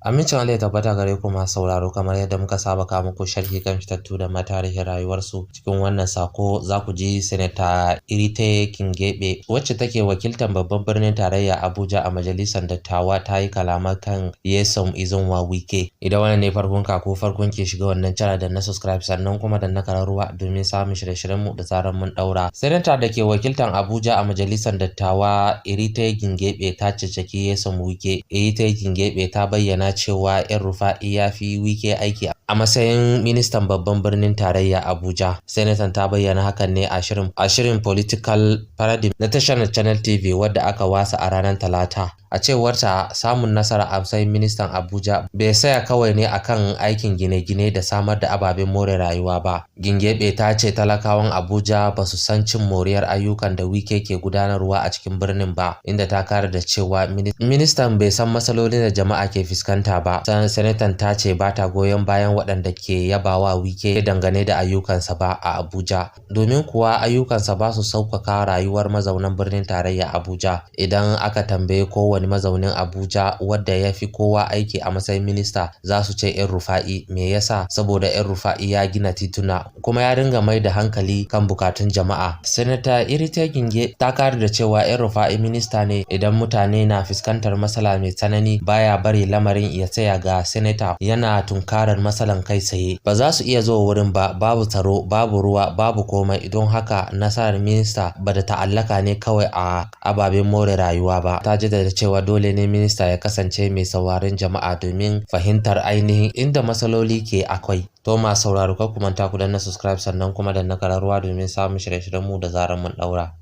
Amincin Allah ya tabbata gare ku masu sauraro. Kamar yadda muka saba kawo muku sharhi kan fitattu da ma tarihin rayuwarsu, cikin wannan sako za ku ji Sanata Irite Kingibe, wacce take wakiltar babban birnin tarayya Abuja a majalisar dattawa, ta yi kalama kan Nyesom Ezenwa Wike. Idan wannan ne farkon ka ko farkon ke shiga wannan channel, da na subscribe, sannan kuma da na kararruwa domin samun shirye-shiryen mu da zarar mun daura. Sanata da ke wakiltar Abuja a majalisar dattawa, Irite Kingibe, ta caccaki Nyesom Wike. Irite Kingibe ta bayyana cewa El Rufa'i ya fi Wike aiki a matsayin ministan babban birnin tarayya Abuja. Sanatan ta bayyana hakan ne a shirin Political Paradigm na tashar Channels TV, wadda aka wasa a ranar Talata. A cewarta, samun nasara a matsayin ministan Abuja bai tsaya kawai ne akan aikin gine-gine da samar da ababen more rayuwa ba. Kingibe ta ce talakawan Abuja ba su san cin moriyar ayyukan da Wike ke gudanarwa a cikin birnin ba, inda ta kara da cewa ministan bai san matsalolin da jama'a ke fuskanta ba. Sanatan ta ce ba ta goyon bayan waɗanda ke yabawa Wike dangane da ayyukansa ba a Abuja, domin kuwa ayyukansa ba su sauƙaƙa rayuwar mazaunan birnin tarayya Abuja. Idan aka tambaye kowane mazaunin Abuja wadda ya fi kowa aiki a matsayin minista, za su ce El Rufa'i. Me yasa? Saboda El Rufa'i ya gina tituna kuma ya dinga mai da hankali kan bukatun jama'a. Sanata Irite Kingibe ta kara da cewa El Rufa'i minista ne, idan mutane na fuskantar matsala mai tsanani, baya bari lamarin ya tsaya ga sanata, yana tunkarar matsalan kai tsaye. Ba za su iya zuwa wurin ba, babu tsaro, babu ruwa, babu komai. Don haka nasarar minista ba da ta'allaka ne kawai a ababen more rayuwa ba. Ta jaddada cewa dole ne minista ya kasance mai sauraron jama'a domin fahimtar ainihin inda matsaloli ke akwai. To masu sauraro, kar ku manta ku danna subscribe, sannan kuma danna kararruwa domin samun shirye-shiryenmu da zarar mun daura.